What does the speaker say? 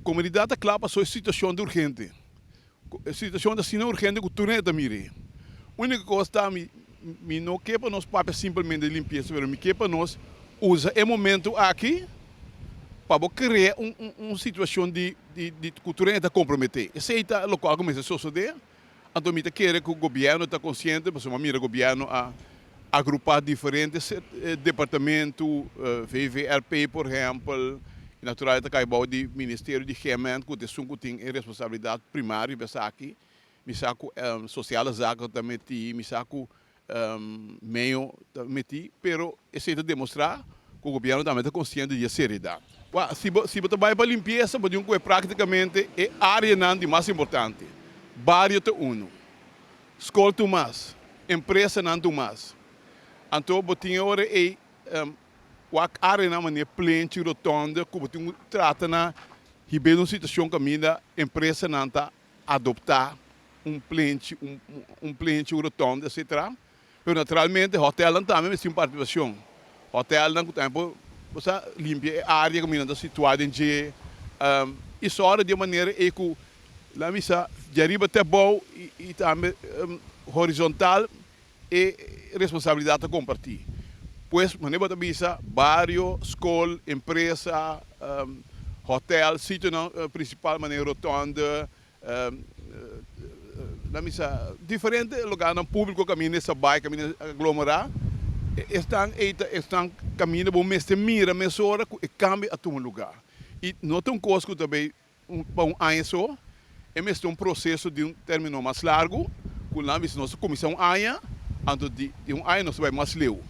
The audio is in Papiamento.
Komunidat ta kla pasobra e situashon ta urgente. E situashon ta asina urgente ku tur hende ta mir'é. Úniko kos ta mi mi no ke pa nos papia simpelmente di limpiesa pero mi ke pa nos usa e momento aki pa bo krea un un situashon di di di ku tur hende ta komprometé. Esei ta lokual ku mester sosodé. Anto mi ta kere ku gobièrnu ta konsiente pasobra mi a mira gobièrnu a agrupá diferente departamentu, VVRP por ehèmpel, i natural e ta kai bou di Ministerio di GMN ku ta esun ku tin e responsabilidat primario pa esaki. Mi sa ku Sosiale Zaken ta metí, mi sa ku Meio ta metí, pero esei ta demostrá ku gobièrnu tambe ta konsiente di e seriedat. Wak, si bo si bo ta bai pa limpiesa bo tin ku e práktikamente e áreanan di mas importante. Bario ta unu, skol ta un mas, empresanan ta un mas. Anto bo tin e ora ei wak áreanan manera plenchi, rotonde ku bo tin ku trata na hib'é den un situashon kaminda empresanan ta adoptá un plenchi, un plenchi, un rotonde, etcetera. Pero naturalmente hotelnan tambe mester tin un participacion. Hotelnan cu tambe por bo sa limpia e area cu mi nan ta situa den dje y sora di e manera ey cu la mi sa di ariba te abou y tambe horizontal e responsabilidad ta comparti. Pues manera bo ta bisa bario, scol, empresa, hotel, sitionan principal manera rotonde, Na misa diferente lugarnan públiko kaminda e sa bai, kaminda e aglomerá, esnan ei ta esnan kaminda bo mester mira mesora ku e kambio a tuma lugá. I no ta un kos ku ta bai pa un aña so, e mester un proseso di un término mas largu ku nan bisa nos ta kuminsá un aña, anto di un aña nos ta bai mas leu.